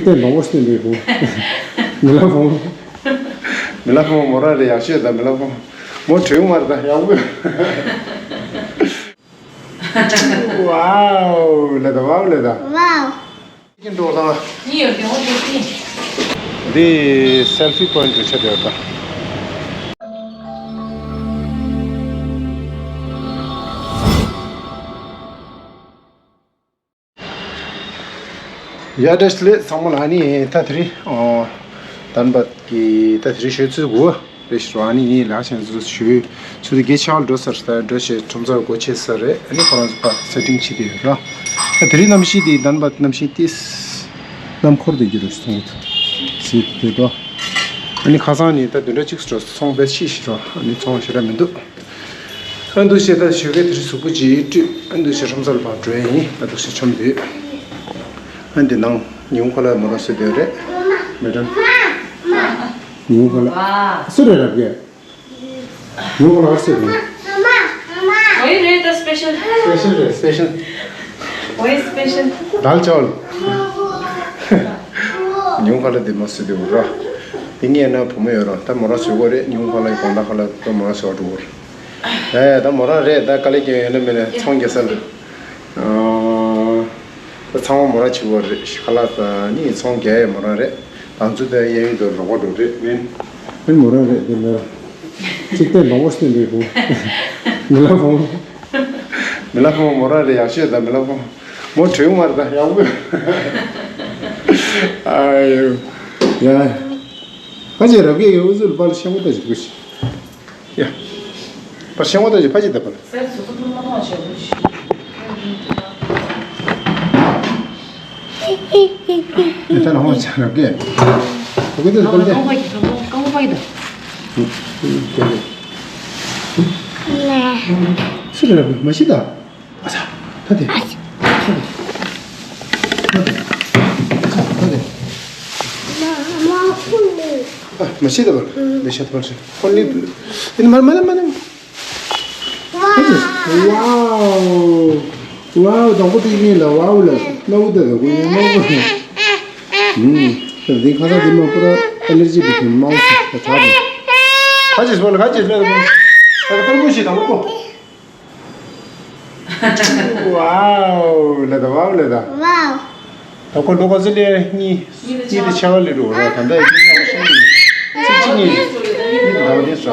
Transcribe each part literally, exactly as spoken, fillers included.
ཏན་ལོང་བོ་སྟེ་མེད་བུ། མི་ལ་ཕོང་། མི་ལ་ཕོང་མོ་ར་རེ་ཡག་ཤོས་དང་མི་ལ་ཕོང་། མོ་བྲོས་མར་དང་ཡག་པོ། ཝའོ་ལེ་ད་ཝའོ་ལེ་ད། ཝའོ། ཀིན་འགྲོ་དང་། ཡིན་ཡོད་ཀྱང་འོ་དེ་ཀིན། འདི་སེལ་ཕི་པོ་ཡིན་འགྲོ་ཆ་དེ་ད། ཡ་བཀྲ་ཤིས་བདེ་ལེགས་ཚང་མ་ལ། ཨ་ནི་ད་དེ་རིང་ཨོ་དན་བད་ཀྱི་ད་དེ་རིང་ཞོལ་ཚུལ་གོ་རེ་ཞུ་རོགས། ཨ་ནི་ངས་ལག་ཆེན་ཚུལ་ཞུ་ཚུལ་དེ་གེ་ཆག་འགྲོ་སར་ད་འགྲོ་ཞེས་ཁྲོམ་ཚར་སྒོ་ཕྱེ་ས་རེད། ཨ་ནི་ཁོ་རང་ཚོ་ཕར་སེ་ཊིང་བྱེད་དེ་ཡོད་ར། ད་དེ་རིང་གནམ་གཤིས་དེ་དན་བད་གནམ་གཤིས་ཏིས་གནམ་འཁོར་དེ་གྱུར་རེ་སོང་ཚིག་དེ་དོ། ཨ་ནི་ཁ་སང་ནས་ད་བདུན་ཕྲག་གཅིག་འགྲོ་ཚོང་པས་ཤི་ཤི་རོ། ཨ་ནི་ཚོང་ཞེ་དྲག་མི་འདུག་ཨ་འདུག་བྱས་ད་ཞོགས་ཀས་དེ་རིང་གཟུགས་པོ་ཅིག་བཀྲུས། ཨ་འདུག་བྱས་ཁྲོམ་སར་ཕར་འགྲོ་ཡ་ཡིན། ཨ་འདུག་བྱས་ཁྲོམ་དུས། ཨ་འདི་ནང་ཉི་ཧོང་ཁ་ལག་མོ་རང་བཟོས་བསྡད་ཡོད་རེད། མེ་ཌམ། ཉི་ཧོང་ཁ་ལག་སུ་རེད་རབ་གས། ཉི་ཧོང་ཁ་ལག་སུ་རེད། ཝའི་རེད་ད་སི་པེ་ཤལ། སི་པེ་ཤལ་རེད་སི་པེ་ཤལ། ཝའི་སི་པེ་ཤལ། དལ་ཅོལ། ཉི་ཧོང་ཁ་ལག་འདི་མོ་བཟོས་བསྡད་ཡོད་ར། འདི་ངའི་ན་བུ་མོ་ཡོད་ར། ད་མོ་རང་བཟོས་གོ་རེད། ཉི་ཧོང་ཁ་ལག་གི་དགོང་དག་ཁ་ལག་ད་མོ་རང་བཟོས་འགྲོ་གོ་རེད། ཨེ་ད་མོ་རང་རེད། ད་དཀའ་ལས་སྐྱོན་ཡོད་ན་མེད་ན་ཚོང་རྒྱག་ས་ལ། ཨ་ད་ཚང་མ་མོ་རང་བྱེད་དགོས་རེད། ཁ་ལག་ད་ནི་ཚོང་རྒྱག་ཡས་མོ་རང་རེད། ང་ཚོ་ད་གཡས་གཡོན་དུ་ལོག་པ་འགྲོ་རེད་མིན། མིན་མོ་རང་རེད་དེ་མེད་ར། ཅིག་ཏན་ལོང་བོ་སྟེ་མེད་བུ། མི་ལ་ཕོང་། མི་ལ་ཕོང་མོ་རང་རེད་ཡག་ཤོས་ད་མི་ལ་ཕོང་། མོ་བྲོས་མར་ད་ཡག་པོ། ཨ་ཡོ། ཡ། ཁ་ཅིག་རབ་རྒྱས་ཀྱི་ཨུ་ཚུགས་པར་ཤེས་པོ་ད་ཞིག་དགོས་ཤིག་ཡ། པར་ཤེས་པོ་ད་ཞིག་ཕ་ཅིག་ད་པར། ད་ལ་ཧོང་ཆ་རབ་རྒྱས། ད་གོ་ད་པར་ད། སུ་རེད་རབ་རྒྱས་མ་ཤི་ད། ཨ་ཚ། ད་དེ། ད་དེ། ད་དེ། ཨ་མ་ཤི་ད་པར། མི་ཤི་ད་པར་ཤི། ཧོན་ལི། ཨིན་མ་མ་མ་མ། ཝའོ། ཝའོ་དང་པོ་དེ་ཡིན་ལ་ཝའོ་ལ་ནོ་ད་ད་གོ་ནོ་ནོ། ཨུམ། ད་དེ་ཁ་ས་དེ་མ་པུ་ར་ཨེ་ལར་ཇི་དེ་མ་ཝ་ད་ད་ད། ཁ་ཅིག་སོ་ལ་ཁ་ཅིག་སོ་ལ། ད་པར་མོ་ཤི་དང་པོ། ཝའོ་ལེ་ད་ཝའོ་ལེ་ད། ཝའོ། ད་ཁོ་ལོ་ག་ཚོད་ལས་གཉིས། གཉིས་དེ་ཆ་ག་ལས་འགྲོ་ར། ད་ལྟ་ཡིན་ན་ཤེས་མི་ཚིག་གཅིག་གཉིས། གཉིས་དེ་ད་དེ་ས།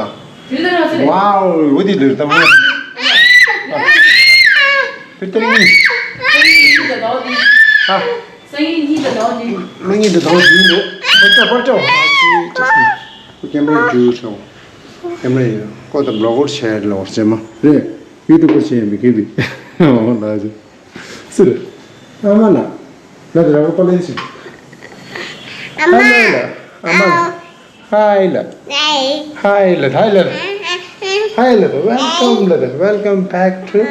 ཝའོ་འོ་དེ་ལོས་ད་མོ། ཕི་ཏར་གཉིས། ཨ། སང་ཉིན་གཉིས་དང་ཟླ་བ་འདི། ལོ་གཉིས་དང་ཟླ་བ་འདི་ཡིན་འདུག་པར་སྐྲ་པར་སྐྲ། ཀེམ་ར་རྒྱུ་ཆོག་ཀེམ་ར་ཡིན། ཁོ་ད་བི་ལོག་གར་བྱས་ལོག་བྱས་མ་རེད། ཡུ་ཊུབ་པར་བྱས་མི་ཁེ་བི། འོ་ལ་ཟེར། སུ་རེད། ཨ་མ་ལ། ལ་དེ་ར་བ་པ་ལེན་ཞིག་ཨ་མ་ལ། ཨ་མ་ལ། ཧའི་ལ། ཧའི་ལ་ཧའི་ལ། ཧའི་ལ་ཝེལ་ཀམ་ལ་ཝེལ་ཀམ་བེག་ཊུ།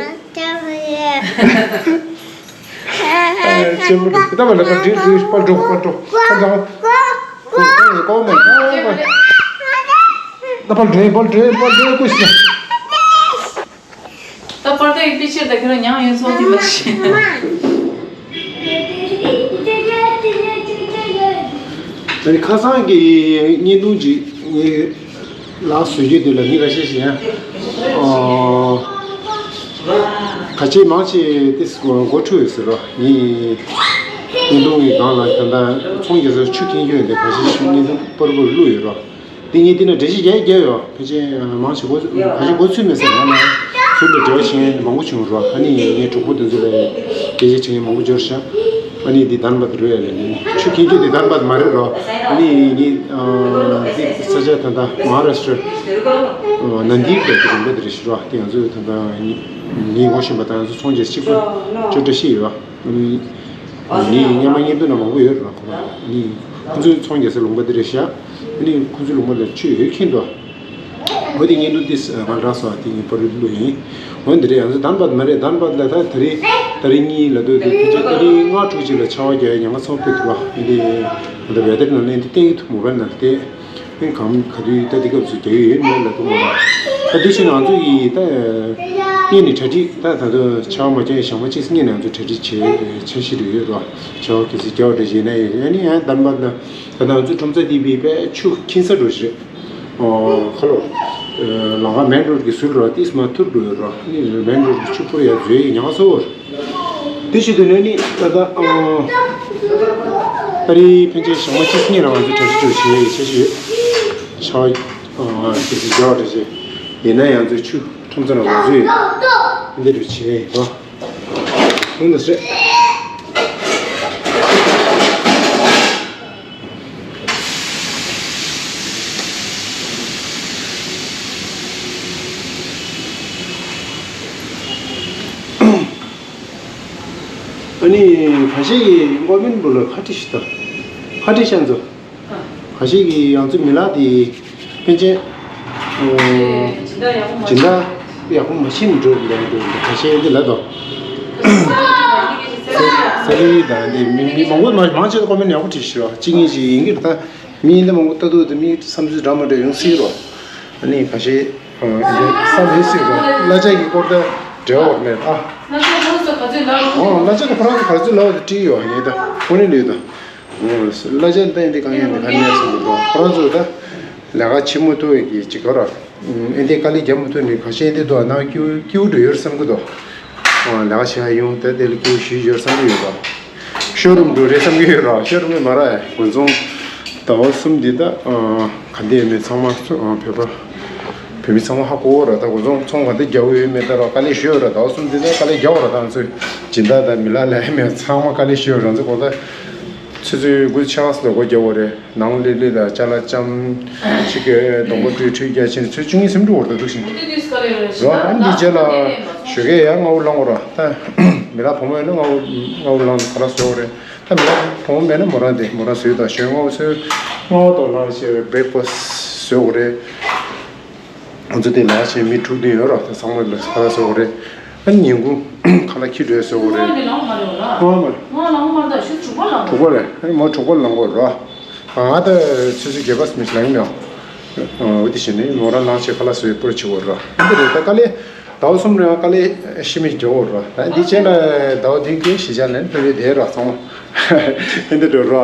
ཨ་ཅེ་མུ་ད་པ་ལ་པ་འགྲིག་འགྲིག་པ་འགྲོ་པ་འགྲོ་པ་འགྲོ། ཀོ་མ་ད་པ་འགྲོ་པ་འགྲོ་པ་འགྲོ་ཀུ་ཤ། ད་པར་ཏའི་པི་ཆར་ད་ཁྱོད་རང་མྱངས་ཡོད་ཚོགས་དེ་མ་ཤེས། ཨ་ནི་ཁ་སང་གི་བརྙན་ཐུང་ཅིག་ངས་ལགས་བཟོ་རྒྱུ་དེ་ལ་མི་ཁ་ཤས་ཤིག་ཡང་ཨོ་ག་ཅི་མང་ཆེ་དེ་འགོ་འཁྲུག་ཡོད་ཟེར་རོ། ངས་བརྙན་ཐུང་གི་སྒང་ལ་ད་ལྟ་ཚོང་རྒྱག་ས་ཆུ་འཁྱེར་མཁན་དེ་ཁ་ཤས་ཤིག་བརྙན་ཐུང་པར་པར་བླུགས་ཡོད་རོ། དེ་ངས་དེ་ན་འགྲེལ་བཤད་རྒྱག་རྒྱག་ཡོད། ཕལ་ཆེར་མང་ཆེ་གོ་ག་ཅི་གོ་ཚུལ་མེད་ཟེར་ང་ན་ཟུར་དུ་འབྲེལ་བ་བྱེད་མཁན་མང་པོ་བྱུང་རོགས། ཨ་ནི་ངའི་གྲོགས་པོ་དེ་ཚོ་ལ་སྐད་ཆ་བྱེད་མཁན་མང་པོ་འབྱོར་ཤག་ཨ་ནི་འདི་དཱན་བད་རེད་ལ་ནི་ཆུ་འཁྱེར་རྒྱུ་འདི་དཱན་བད་མ་རེད་རོ། ཨ་ནི་ངའི་འདི་ས་ཆ་ད་ལྟ་མ་ཧཱ་རཱ་ཤི་ཊྲ་ནན་དི་གི་རིམ་པ་དེ་རེད་ཤི་རོ། དེ་ང་ཚོས་ད་ལྟ་ངའི་ངོ་ཤེས་པ་དང་ང་ཚོ་ཚོང་རྒྱག་གཅིག་པ་ཅོ་ཏྲ་ཤི་ཡོད། ངའི་སྔོན་མ་བརྙན་ཐུང་ནང་མང་པོ་ཡོད་རེད་པ། ཁོ་རང་ནི་ཁོ་ཚོའི་ཚོང་རྒྱག་སའི་ལུང་པ་འདི་རེད་ཤག་ཨ་ནི་ཁོ་ཚོའི་ལུང་པ་ལ་ཆུ་ཡོད་མཁན་འདུག་འོ་དེ་བརྙན་ཐུང་ཏིས་ང་རག་སོང་། དེ་ངས་པར་བླུགས་ཡིན། འོ་འདི་རེད། ང་ཚོ་དཱན་བད་མ་རེད། དཱན་བད་ལ་ད་ད་རེས་ད་རེས་གཉིས་ལ་སྡོད་དེ་ཕལ་ཆེར་ད་རེས་ལྔ་དྲུག་ཅིག་ལ་ཆར་པ་རྒྱག་ཡ་ཉེན་ཁ་ཚ་པོ་འདུག་པ། འདི་ད་ལྟ་ཝེ་དར་ནང་ལན་དེ་བལྟས་ཀྱི་འདུག་མོ་བལ་ནང་བལྟས། ཨེ་གང་ག་དུས་ད་འདི་སྐབས་སུ་རྒྱག་ཡོད་མེད་ལ་འདུག་མ་རེད། ད་དེ་བཞིན་ང་ཚོ་ཡི་ད་ གཉིས་ནས་གྲ་སྒྲིག་ད་ད་དུང་ཆར་པ་མ་བརྒྱབ་ཞག་མ་གཅིག་གཉིས་ནང་ཚུད་གྲ་སྒྲིག་བྱེད་འཆར་གཞི་རེ་ཡོད་རོ། ཆར་པ་གལ་སྲིད་བརྒྱབ་འདྲ་བྱས་ན་ཡང་ཨ་ནི་ཡང་དམ་པ་ད་ད་ང་ཚོའི་ཁྲོམ་ས་འདི་བི་པའི་ཆུ་འཁྱིལ་ས་འགྲོ་ཞིག་རེད། ཁ་ལོ། ལམ་ཁ་མེན་རོཌ་གི་ཟུར་རོ་ཏིས་མ་ཐུར་འགྲོ་ཡོད་རོ། ཨ་ནི་མེན་རོཌ་གི་ཆུ་ཕུར་ཡ་འཛུལ་ཡི་ཉག་གསོ་བར། དེ་བྱེད་དུས་ནས་ནི་ད་ལྟ་ཨ་རིའི་ཕན་ཆད་ཞག་མ་གཅིག་གཉིས་ལ་ང་ཚོ་གྲ་སྒྲིག་བྱེད་ཆེ་ཞུ། ཆར་པ་གལ་སྲིད་བརྒྱབ་འདྲ་བྱས་ཡིན་ན་ཡང་ཚོའི་ཆུ་ཁྲོམ་ཚང་ལ་ང་ཚོ་ཡོད་འདི་འདྲ་བྱས་རོ། ཧུན་དུ་སྲེད། ཨ་ནི་ཁ་ཤས་ཀྱིས་ཀོ་མེན་བུ་ལ་ཁ་བྲིས་ཤིག་དང་། ཁ་བྲིས་ཤག་ཚོ། ཁ་ཤས་ཀྱིས་ཡང་ཚོ་མི་ལག་དེ་ཕན་ཆད། སྦྱིན་བདག་ཡག་པོ་མ་ཤེས་འགྲོ་ལས་འགྲོ་ཁ་ཤས་འདི་ལ་དོ། སེ་ལི་དང་འདི་མི་མི་མང་པོ་མ་མང་ཆེ་ཀོ་མེན་ཡག་པོ་བྲིས་ཤིག་རོ། གཅིག་གཉིས་ཅིག་ཡིན་གྱི་རེད་ད། མི་འདི་མང་པོ་ལྟ་འདུག་དེ་མི་བསམ་ཚུལ་འདྲ་མི་འདྲ་ཡོང་སྲིད་རོ། ཨ་ནི་ཁ་ཤས་ཨ་འདི་བསམ་མེད་སྲིད་རོ། གླ་ཆ་གི་སྐོར་ད་འབྲེལ་བ་མེད་ཨ། ཨོ་གླ་ཆ་གི་ཁོ་རང་གི་ག་ཚོད་ལབ་དེ་བྲིས་ཡོད་ཨ་ངས་ད་ཁོ་ནས་ལུས་ད། ཨོ་གླ་ཆ་ད་འདི་གང་ཡིན་འདི་ག་ནས་སྲིད་རོ། ཁོ་རང་ཚོ་ད་ལས་ཀ་བྱེད་མ་ཐུབ་ཡ་གི་ཅིག་ག་ར། ཨེ་འདི་དཀའ་ལས་རྒྱབ་མ་ཐུབ་ནས་ཁ་ཤས་འདི་དུ་ནང་སྐྱིད་སྐྱིད་འགྲོ་ཡོད་བསམ་གི་འདུག་ཨ་ལས་ཀ་བྱེད་ཡ་ཡོང་ད་དེ་ལ་སྐྱིད་ཞུས་ཡོད་བསམ་གི་ཡོད་པ། ཤོ་རུམ་འགྲོ་རེད་བསམ་གི་ཡོད་ར། ཤོ་རུམ་མ་ར་ཨེ་དགུན་ཚོང་ཟླ་བ་གསུམ་འདི་ད་ཨ་ག་འདི་ཡོད་མེད་ཚང་མ་ཚོ་ཨ་བོད་པ་བོད་མི་ཚང་མ་ཧ་གོ་ར། ད་དགུན་ཚོང་ཚོང་ག་འདི་རྒྱག་འོས་ཡོད་མེད་ད་ར་དཀའ་ལས་ཞུས་ཡོད་ར། ཟླ་བ་གསུམ་འདི་ད་དཀའ་ལས་རྒྱག་འོ་ར། ད་ང་ཚོས་སྦྱིན་བདག་དང་མི་ལག་ལས་མེད་ཚང་མ་དཀའ་ལས་ཞུས་ཡོད་ར། ང་ཚོ་གོ་ད་ཆུ་ཚོད་དགུ་ཕྱེད་ཀ་ཙམ་ལ་སྒོ་རྒྱག་འོ་རེད། ནང་ལི་ལི་དང་ཅ་ལག་ལྕམ་ཅིག་གི་སྡོང་པོ་སྤྲོད་ཁྲུས་རྒྱག་ཕྱིན་ཚོད་བཅུ་གཉིས་སེམས་འགྲོ་བར་དུ་འདུག་ཞིང་། རོ་ཨ་འདི་རྗེས་ལ་ཞོགས་ཀས་ཡར་སྔ་བོ་ལངས་འོ་ར། ད་མི་ལ་བུ་མོ་ཡོད་ན་སྔ་བོ་སྔ་བོ་ལངས་ཁ་ལག་བཟོ་འོ་རེད། ད་མི་ལ་བུ་མོ་མེད་ན་མོ་རང་དེ་མོ་རང་བཟོས་དང་ཞོན་སྔ་བོ་ཚོས་སྔ་བོ་དང་ལངས་བྱས་བྲེག་ཕ་སི་བཟོ་འོ་རེད། ང་ཚོ་དེ་ལ་ཞེས་མི་དྲུག་བདུན་ཡོད་ར། དེ་ཚང་མ་ལ་ཁ་ལག་བཟོ་དགོས་རེད། ཨ་ནི་ཉིན་གུང་ཁ་ལག་ཁྱི་འགྲོས་བཟོ་དགོས་རེད། ང་ལ་ང་མ་རེད་བ་ལ། ང་ལ་ང་མ་རེད་ད་ཤུ་དྲུག་པ་ལ། དྲུག་པ་རེད། ཨ་ནི་མོ་དྲུག་པ་ལ་ལངས་དགོས་ར། ང་ད་ཆུ་ཚོད་བརྒྱད་པ་སྨིས་ལངས་མྱོང་། འོ་དེ་བཞིན་ནི་མོ་རང་ལངས་བྱས་ཁ་ལག་བཟོས་པོར་བྱེད་དགོས་ར། འདི་རེད་ད་དཀའ་ལས། ཟླ་བ་གསུམ་རིང་དཀའ་ལས་ཤི་མི་འགྱོ་ར། འདི་བྱས་ན་ཟླ་བ་བདུན་གྱི་གཞིས་ཆགས་ནས་ཕེབས་ཡོད་དེ་ར་ཚང་མ། ཨེ་འདི་འགྲོ་ར།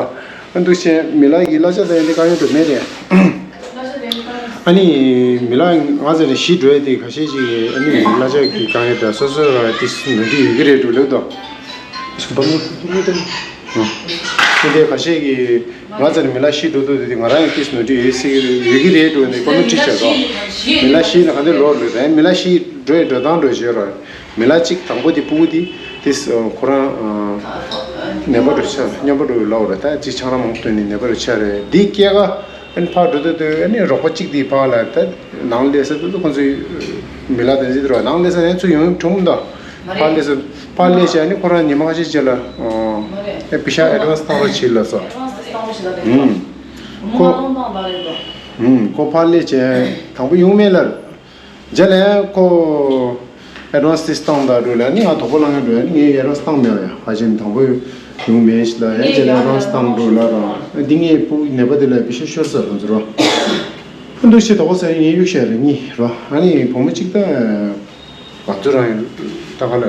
ཨ་འདུག་ཆེན་མི་ལག་གི་གླ་ཆ་དང་ཨེ་འདི་གང་ཡོད་འགྲོ་མེད་རེད། ཨ་ནི་མི་ལ་ང་ཚོ་ནས་གཞིས་འགྲོ་ཡ་དེ་ཁ་ཤས་ཅིག་ཨ་ནི་གླ་ཆ་གི་དཀའ་ངལ་དང་སོ་སོ་ར་ཏིས་ནོར་འཁྲུལ་ཡོད་ཀྱི་རེད་འགྲོ་ལེགས་དང་། སུ་པ་མོ་སུ་པ་མོ་དེ་ཨ་དེ་འདྲའི་ཁ་ཤས་ཀྱིས་ང་ཚོ་ནས་མི་ལ་གཞིས་འགྲོ་དུས་དེ་ང་རང་ཡང་ཏིས་ནོར་འཁྲུལ་ཡོད་སྲིད་ཀྱི་རེད་ཡོད་ཀྱི་རེད་འགྲོ་ནས་ཀོ་མེན་ཊི་བྱས་རོགས། མི་ལ་གཞིས་ལ་ག་འདྲ་ལོག་ལོས་རེད། མི་ལ་གཞིས་འགྲོ་ཡ་འགྲོ་སྟངས་འགྲོ་བྱས་རོགས། མི་ལ་གཅིག་དང་པོ་དེ་ཕྲུ་གུ་དེ་ཏིས་ཁོ་རང་ནད་པ་འགྲོ་ཆ་སྙོམས་པ་འགྲོ་ལོག་རེད། ད་གཅིག་ཆང་རག་མང་པོ་བཏུང་ནས་ནད་པ་འགྲོ་ཆ་རེད། འདི་སྐྱེ་ག་ཨན་ཕར་འགྲོ་དུས་དུས་ཨ་ནི་རོགས་པ་གཅིག་དེ་ཕར་ལ་ད་ནང་སླེབས་ས་དུས་ཁོང་ཚོའི་མི་ལ་དང་ཅི་དེ་རོགས་ནང་སླེབས་ས་ནས་ཚུར་ཡོང་གྲུང་མདོག་ཕར་སླེབས་ས་ཕར་སླེབས་ཤག་ཨ་ནི་ཁོ་རང་ཉི་མ་ཁ་ཤས་རྗེས་ལ་ཨེ་པི་ཤ་ཨེ་ཌ་ཝན་སི་བཏང་རོགས་བྱེད་ལབ་སོང་། ཁོ་ཁོ་ཕར་སླེབས་བྱས་དང་པོ་ཡོང་མེད་ལབ། རྗེས་ལ་ཁོ་ཨེ་ཌ་ཝན་སི་ཏིས་བཏང་ད་འགྲོ་ལ་ནི་ང་དོགས་པ་ལངས་ཡ་འགྲོ་ཡ་ནི་ངས་ཨེ་ཌ་ཝན་སི་བཏང་མེད་ཡ་ཕ་ཆེན་དང་པོ་ཡོང་མེད་ཞིག་ལ་ཡ་རྗེས་ལ་ཨེ་ཌ་ཝན་སི་བཏང་འགྲོ་ལ་ར་འདི་ངས་ཕུ་ནད་པ་དེ་ལ་པི་ཤ་ཤོར་ས་ཁོང་ཚོ་ར་ཨ་འདུག་ཤེས་དོགས་པ་ཟེར་ངས་གཡུག་བཤད་རེད་གཉིས་ར་ཨ་ནི་བུ་མོ་གཅིག་ད་ང་ཚོ་རང་ཡང་ད་ག་ལ་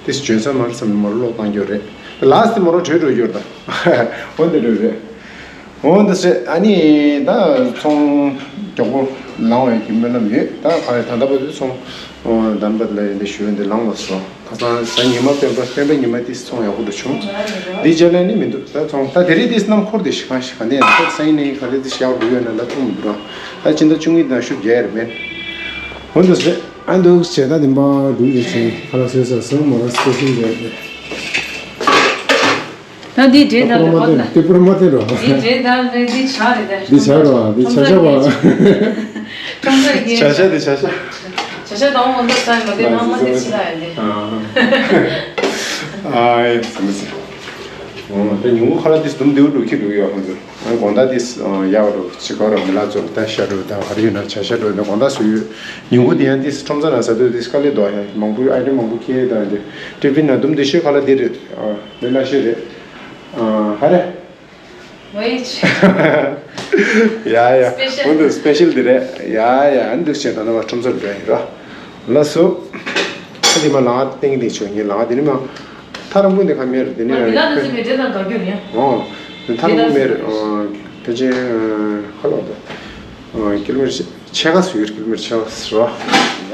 ཏིས་འཇོན་ས་མ་རེད་བསམ་ནས་མོ་ར་ལོག་བཏང་རྒྱུ་རེད། ལ་སི་མོ་ར་བྲོས་འགྲོ་རྒྱུ་རེད་ད་འོ་འདི་འགྲོ་རེད། འོ་འདི་ཟེར་ཨ་ནི་ད་ཚོང་མགྱོགས་པོ་ལངས་བའི་གི་སྨོན་ལམ་ཡོད། ད་ག་རེ་ད་ལྟ་བར་དུ་ཚོང་དམ་པ་ལ་ཡིན་པའི་ཞུ་འདི་ལངས་ལ་སོ། ཁ་སང་གཟའ་ཉི་མ་སྤེན་པ་སྤེན་པ་ཉི་མ་དེ་ཚོང་ཡག་པོ་འདུག་བྱུང་། འདི་རྗེས་ལ་ནི་མི་འདུག་ད་ཚོང་ད་དེ་རིང་དེ་སྣམ་འཁོར་དེ་ཞིག་གང་ཞིག་ག་འདི་ཡང་ད་སང་ཉིན་ནས་ག་རེ་དེ་ཞིག་ཡག་འགྲོ་ཡོད་ན་ལ་ཐུག་མི་འདུག་ད་སྤྱི་ཟླ་བཅུ་གཉིས་དང་བཅུ་བརྒྱད་རེད་མེད། འོ་འདི་ཟེར་ཨ་འདུག་བྱས་ད་དེ་འབའ་འདུག་ཡོད་ཚེ་ཁ་ལག་བཟོས་ཚར་སོང་མོ་ར་སྤེ་ཤལ་རེད། ད་འདི་འདྲེ་ད་ལ་བ་ལ། དེ་པུར་མ་དེ་རོ། འདི་འདྲེ་ད་ལ་འདི་ཆ་རེད་ད། འདི་ཆ་རོ། འདི་ཆ་ཆ་བ། ཁྲོམ་ཚོགས་ཀྱི། ཆ་ཆ་འདི་ཆ་ཆ། ཆ་ཆ་དང་འོ་འདི་ས་མ་དེ་ནང་མ་དེ་ཆི་ལ་ཡ་འདི། ཨ་ཡེ་སི་མི་སི། འོ་ད་ཉུང་ཁ་ལ་དེ་སྡུམ་དེའུ་འགྲོ་ཁྱི་འགྲོ་ཡོད་ཁོང་ཚོ། དགོང་དག་དེ་ཡག་རོ་ཅི་ག་རོ་མི་ལ་ཚོ་ད་ཤ་འགྲོ་ད་ག་རེ་ཡོད་ན་ཆ་ཤ་འགྲོ་ད་དགོང་དག་སུ་ཡོད། ཉུང་ཁུ་དེ་ཡང་དེ་ཁྲོམ་ཚོགས་ན་ཟ་དུས་དེ་དཀའ་ལས་འདུག་ཡ་མང་པོ་ཨ་ནི་མང་པོ་ཁྱི་ད་དེ་ཏི་ཕིན་ན་སྡུམ་དེ་ཤོད་ཁ་ལ་དེ་རེད། འདི་ལ་ཤོད་རེད། ཧ་རེ། ཝེ་ཆི། ཡ་ཡ། སྤེ་ཤལ། འོ་འདི་སྤེ་ཤལ་འདི་རེད། ཡ་ཡ། འདི་བྱས་ད་ནི་བ་ཁྲོམ་ཚོགས་འགྲོ་ཡིན་ར། ལགས་སོ། འདི་མ་ལང་སྟེང་སྟེང་ཆོག་ངས་ལང་འདི་ནི་མ། ཐ་རམ་པོ་འདི་ཁ་མེར་འདི་ནི་ང་འདི་ལ་འདི་ཚོ་མེ་འདྲེ་དང་དགའ་རྒྱུ་རེད། ཨོ། འདི་ཐ་རམ་པོ་མེར། ཨོ། ཕལ་ཆེར་ཁ་ལོག་ཏུ། ཨོ། ཀི་ལོ་མི་ཊར་ཕྱེད་ཀ་ཟེར་ཡོད། ཀི་ལོ་མི་ཊར་ཕྱེད་ཀ་ཟེར་རོ།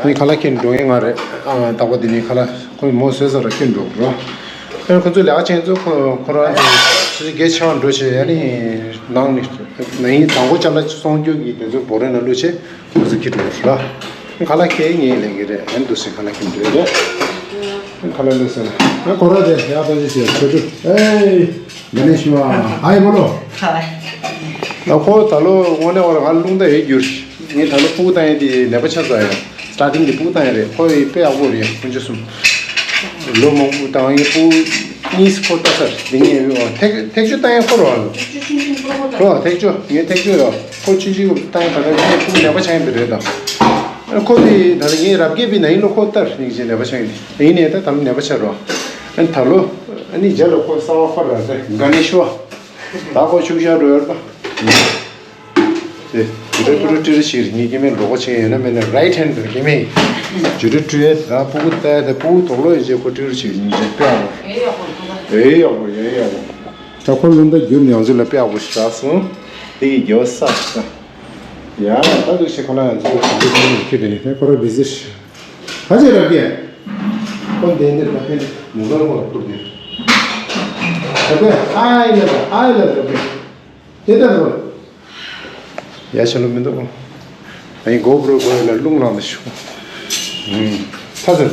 ནི་ཁ་ལག་ཁྱེར་འགྲོ་ངེས་ང་རེད། ཨ། རྟག་པ་འདི་ནི་ཁ་ལག་ཁོ་མོ་བཟོས་ས་ར་ཁྱེར་འགྲོ་རོ། ཨ། ཁོ་ཚོ་ལས་ཀ་ཅན་ཚོ་ཁོ་ཁོ་རང་ཚོ་ཚོ་སྐད་ཆ་འགྲོ་བྱས་ཡ་ནི་ནང་ནི་ནང་ཡིན། དང་པོ་ཅ་ལག་སོང་རྒྱུ་གི་དེ་ཚོ་བོ་རེ་ན་བླུགས་བྱས། ཁོ་ཚོ་ཁྱེར་འགྲོ་ར། ཁ་ལག་ཁྱེར་ངས་ལེན་གི་རེད། ཨན་དུ་སེ་ཁ་ལག་ཁྱེར་འགྲོ་རེད། ཁ་ལག་ལོས་ཟེར་ན། ཨ། ཁོ་ར་དེ་ཡག་པོ་ཞིག་བྱས་ཆོས་གྲུབ། ཨེ། ག་ནས་ཤི་བ། ཧའི་བོ་ལོ། ཧའི། ཨ། ཁོ་ད་ལོ་དངོས་གནས་བར་ང་རླུང་རྟ་ཡོད་རྒྱུ་རེད། ངས་ད་ལོ་སྤུ་གུ་བཏང་ཡས་དེ་ནད་པ་ཆགས་ཚར་ཡ། སི་ཊར་ཊིང་གི་སྤུ་གུ་བཏང་ཡས་རེད། ཁོ་ཡི་དཔེ་ཡག་པོ་རེད། དཀོན་མཆོག་གསུམ། ལོ་མང་པོ་བཏང་ཡས་སྤུ་གུ་གཉིས་ཁོ་ལྟ་ཚར། དེ་ངས་ཐེག་ཐེག་ཆོས་བཏང་ཡས་ཁོ་རེད་བ། རོ་ཐེག་ཆོས། ངས་ཐེག་ཆོས་ཡོད། ཁོ་ཆུང་ཆུང་བཏང་ཡས་ད་ལྟ་ངས་སྤུ་གུ་ནད་པ་ཆགས་ཡས་དེ་རེད་ད། ཁོ་དེ་ད་ལྟ་ངའི་རབ་རྒྱས་པའི་ན་ཡིན་ལོ་ཁོ་ལྟར་སྙིང་རྗེ་ནད་པ་ཆགས་ཡིན། ཡིན་ནའི་ད་ད་ལོ་ནད་པ་ཆགས་རོགས། ཨ་ནི་ད་ལོ་ཨ་ནི་རྗེས་ལ་ཁོ་གསང་བ་ཁོ་ར་ཟེར་ག་ནས་ཤི་བ། ད་ཁོ་ཆུང་ཤག་འགྲོ་ཡོད་པ། དེ་ཇུ་རེ་པུ་རུ་ཀྲི་རུ་ཞིག་ངའི་སྐྱེ་དམན་འགྲོ་གོ་ཆེན་ཡོད་ན་མེད་ན་རའིཊ་ཧེན་ཌི་སྐྱེ་དམན་ཇུ་རེ་ཀྲི་ཡེ་ད་སྤུ་གུ་ལྟ་ཡ་ད་སྤུ་གུ་དོག་ལོ་ཡོད་ཅེས་ཁོ་ཀྲི་རུ་ཞིག་སྙིང་རྗེ་དཔེ་ཡག་པོ། ཨེ་ཡག་པོ་ཡོད་ཡག་པོ། ད་ཁོ་ལུང་ད་རྒྱུ་ནས་ཡང་ཚུལ་ལ་དཔེ་ཡག་པོ་ཞིག་རག་སོང་། དེ་གི་རྒྱལ་བ་ས་ས། ཡ། ད་འདུག་ཤེས་ཁོ་ལ་ཡང་ཚུལ་གང་འདུག་གང་འདུག་ཁྱེད་དེ་ནི་ཁོ་ར་བི་ཟི་ཤི། ཧ་ཅེ་རབ་རྒྱས། ཁོ་འདས་འདིར་ད་ཕན་མུ་གལ་ཁོ་ལ་ཐུག་འདིར། རབ་རྒྱས་ཨའི་ལ་ད་ཨའི་ལ་རབ་རྒྱས། དེ་ལྟར་རོ། ཡ་ཆ་ལོ་མི་འདུག་ཨ་ཡིན་གོ་བོ་རོ་གོ་ཡ་ལ་རླུང་ལངས་ནས་ཤུགས། ཧུམ། ཚ་ཚ།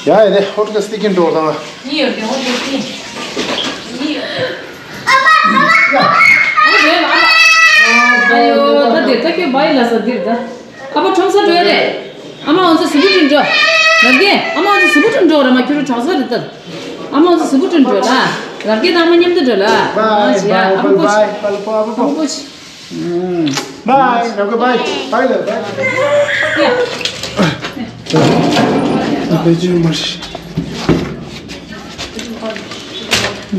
ཡ་ཡ་དེ་ཧོར་ག་སྟེ་ཀིན་འགྲོ་དང་། གཉིས་ཡོད་དེ་ཧོར་ག་སྟེ་ཀིན། གཉིས་ཡོད། ཨ་ཡོ་ད་དེ་ད་ཁྱོད་བའི་ལ་ས་འདིར་ད། ཨ་ཕ་ཁྲོམ་ས་འགྲོ་ཡ་རེད། ཨ་མ་ང་ཚོ་གཟུགས་པོ་བསྐྲུན་འགྲོ། རབ་རྒྱས་ཨ་མ་ང་ཚོ་གཟུགས་པོ་བསྐྲུན་འགྲོ་ར་མ་ཁྱོད་རུ་གྲགས་ས་རེད་ད། ཨ་མ་ང་ཚོ་གཟུགས་པོ་བསྐྲུན་འགྲོ་ལ། རབ་རྒྱས་དང་ཨ་མ་མཉམ་དུ་འགྲོ་ལ། ཨ་ཞེ་ཨ་ཕ་ཁོ་ཆེ། ཨ་ཕ་ཁོ་ཆེ། Bye. Now goodbye. Bye, love. Bye.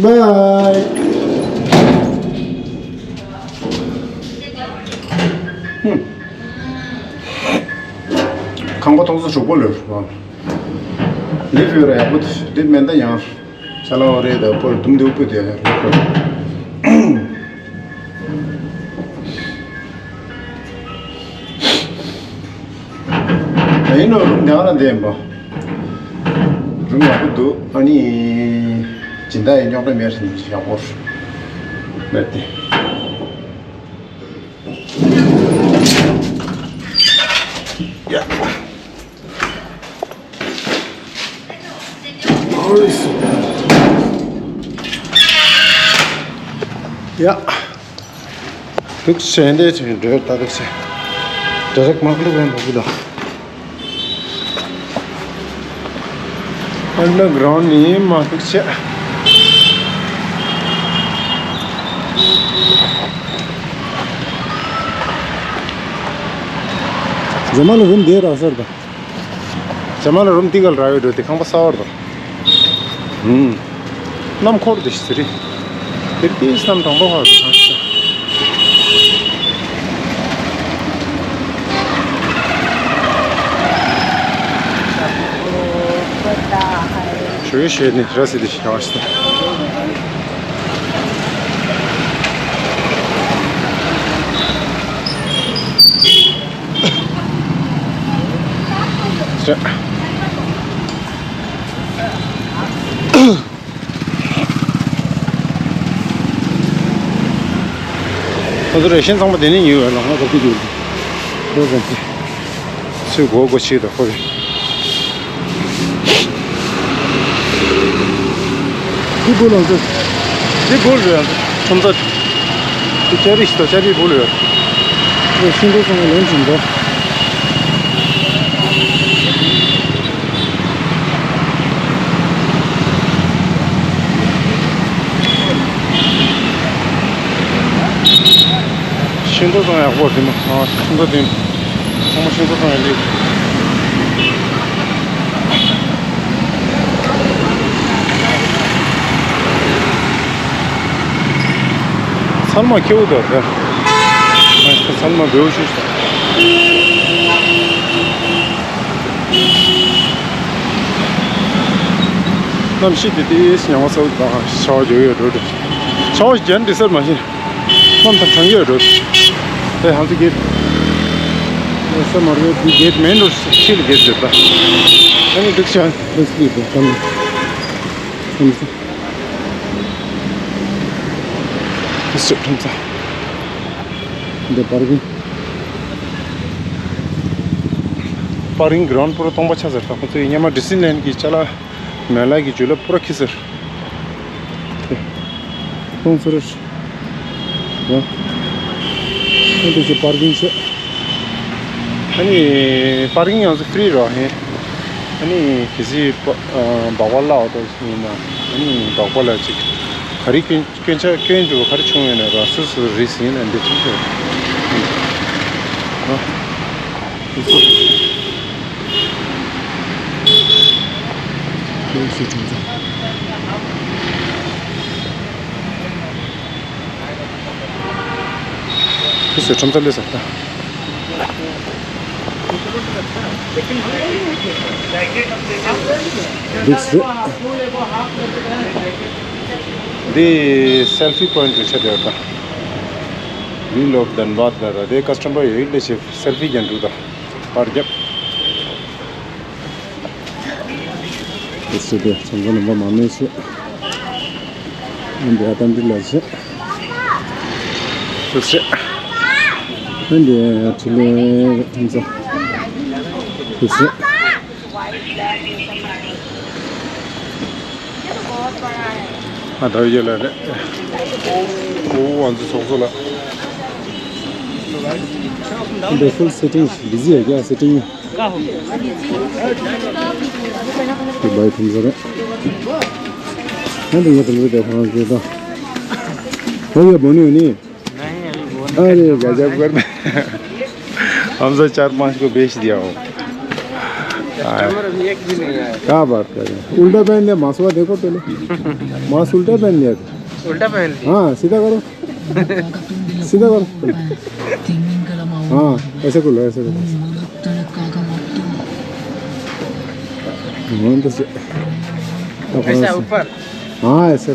Bye. ཁང་པ་ཐོག་ས་ཞོགས་པ་ལོས། ལིབ་ཡོད་ར་ཡག་པོ་ལིབ་མེད་ད་ཡང་། ཤ་ལ་འོ་རེད་ད་པོར་དུམ་དུ་པོ་དེ་རེད་པོ། ད་ཡིན་ནོ་རུམ་དེ་ཨ་ར་འདེམ་པ། རུམ་ཡག་པོ་འདུག་ཨ་ནི། སྦྱིན་བདག་ཡི་རྙོག་དྲ་མེད་ཡག་པོ། མེད་དེ། ཡ། ཡ། འདུག་བྱས་འདི་བྱས་འགྲོ་ད་འདུག་བྱས། ཌའི་རེག་མ་ཀླུ་བན་འགྲོ་གི་ད། ཨན་ཌར་གྷི་རའུན་ཌི་ནི་མ་འདུག་བྱས། རྗེས་མ་ལ་རུམ་འདིར་རག་ས་རེད་ད། ཇ་མ་ལ་རུམ་ཏི་གལ་ར་ཡོད་འགྲོ་དེ་ཁང་པ་གསར་བར་དང་། ཧུམ། གནམ་འཁོར་དེ་ཞིག་རེད། དེ་དེའི་སྣམ་དང་པོ་ཧ་རེད་ཁང་ཞིག་ཞོ་ཡོ་ཞེས་ནི་ར་སི་དེ་ཞིག་ཧ་ཞིག་དང་། ཁོ་ཚོ་རེ་ཤན་ཚང་མ་དེ་ནས་ཉོས་ཡོད་ལ་ང་ཚོ་ཀི་ཀི་འདུག་ཟེར་ཏེ། ཚོས་སྒོ་སྒོ་ཕྱེ་དང་ཁོ་རེ། འདི་སྒོ་ལ་འདུག་འདི་སྒོ་རེད། ཁྲོམ་ས། འདི་ལྕགས་རི་ཞིག་དང་ལྕགས་རི་སྦུག་ལ་ཡོད། འདི་ཤིང་ཏོག་ཚང་མ་ལོན་བྱུང་འདུག་ཤིང་ཏོག་ཚང་ཡག་པོ་རེད་མ། ཨ་ཤིང་ཏོག་དེ། ཚང་མ་ཤིང་ཏོག་ཚང་ཡག་ལེ། ཚང་མ་ཁེའུ་དང་རེད། ཚང་མ་བེའུ་ཤུ་ཤུ། གནམ་གཤིས་དེ་ཏིས་ཉམས་པ་ཚ་བོ་དང་ཤ་བ་རྒྱག་ཡོད་འགྲོ་འདུག་ཤ་བ་རྒྱག་འདི་སར་མ་ཤེས། གནམ་ཐང་ཐང་གི་ཡོད་འགྲོ་འདུག་དེ་ཧང་ཚི་གེ་ས་མར་གི་གེ་མེན་རོ་ཤིལ་གེ་ཡོད་ད། ཨ་ནི་འདུག་ཤ་འདུག་སི་ལི་འདུག་ཤ་མི་འདུག་སི་ཁྲོམ་ས། འདི་པར་ཀིང་། པར་ཀིང་གི་རོན་པུར་སྟོང་པ་ཆ་ཟེར་ད་ཁོ་ཚོའི་ཉི་མ་ཌི་སི་ལན་གི་ཅ་ལག་མེ་ལ་གི་ཇུ་ལ་པུ་ར་ཁི་ཟེར། སྟོང་ཚུར། ཡ། ཨ་འདི་ཚོ་པར་ཀིང་བྱས། ཨ་ནི་པར་ཀིང་ཡང་སུ་ཧྥི་རི་རོ་ཧེ། ཨ་ནི་གི་སི་སྦག་པ་ལ་འོ་ད་ཡིན་ན་ཨ་ནི་སྦག་པ་ལ་ཅིག་ག་རི་ཀིང་། སྐྱོན་ཆ་སྐྱོན་འགྲོ་ག་རེ་བྱུང་ཡོད་ན་ར་སོ་སོ་རིས་ཡིན་ན་འདི་ཁྲིམས་ཆོད། ཨ། སོ་སོ་ཁྲིམས་ཆོད། སོ་སོ་ཁྲིམས་ཆོད་ལས་ས་ད། འདུག་སེ། འདི་སེལ་ཕི་པོ་ཡིན་ཊི་རེད་ཤག་དེ་ད། We love Dhanbad ལ་ད་དེ་ཀ་སི་ཊམ་པར་ཡོད་ལས་བྱེད་སེལ་ཕི་རྒྱག་འདུག་ད། པར་རྒྱབ། དེ་སུ་དེ་ཚང་ཚང་ནང་པ་མ་མེད་ཤེས། ཨ་འདི་ཨ་ཏམ་འདི་ལ་ཤེས། སུ་ཤེས། ཨ་འདི་ཁྲི་ལེ་ཐམ་ས། སུ་ཤེས། ཨ་ད་ཡོད་ལ་རེད། ཨོ་ང་ཚོ་ཚོགས་གཙོ་ལ། འདི་ཧྥུལ་སེ་ཊིང་བི་ཟི་ཡ་གི་ཨ་སེ་ཊིང་། དེ་བའི་ཐུམ་ས་རེད། ཧན་དུ་ཡོད་དུ་ལུས་དེ་ཁོ་རང་ཚོས་དང་། ཧོ་ཡོད་བོ་ནི་ཡོད་ནི། अरे गजब कर। हम तो चार पांच को बेच दिया हो। हाँ। क्या बात कर रहे हैं? उल्टा पहन लिया, मास्क वाला देखो पहले। मास्क उल्टा पहन लिया। उल्टा पहन लिया। हाँ, सीधा करो। सीधा करो। हाँ, ऐसे खोलो, ऐसे खोलो। हाँ, तो से-, ऐसा ऊपर। हाँ, ऐसे।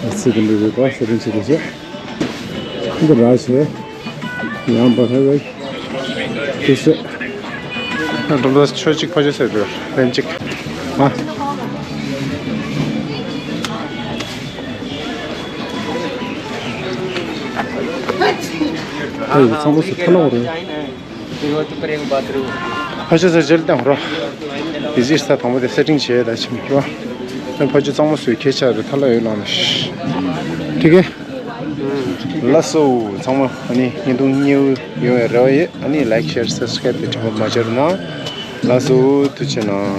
ऐसे कर लीजिए, तो ऐसे नीचे लीजिए। इधर राज है। यहाँ पर है भाई। फिर से। ཁྲོམ་ས་ཆོས་གཅིག་ཕ་ཆོས་ཟེར་དུས་ལན་གཅིག་ཨ། ཨ་ཡི་ཚང་མ་སུ་ཐ་ལ་བ་རེད། ཕ་ཆོས་ཟེར་རྗེས་ལ་བཏང་རོ། ཨི་ཟི་ས་དང་པོ་དེ་སེ་ཊིང་བྱས་ད་ཕྱིན་རོ། ཕ་ཆོས་གཙང་མ་སུ་ཁྱེད་ཆ་རེ་ཐ་ལ་ཡོད་ལང་ནི། ཐིག་གེ། ལགས་སོ། ཚང་མ་ཨ་ནི་བརྙན་ཐུང་མཉེས་པོ་ཡོང་བའི་རེ་བ་ཡོད། ཨ་ནི་ལའིཀ་ཤེར་སབ་སི་ཀ་རེབ་དེ་དྲན་པ་མ་བརྗེད་རོགས་གནང་། ལགས་སོ། ཐུགས་རྗེ་གནང་།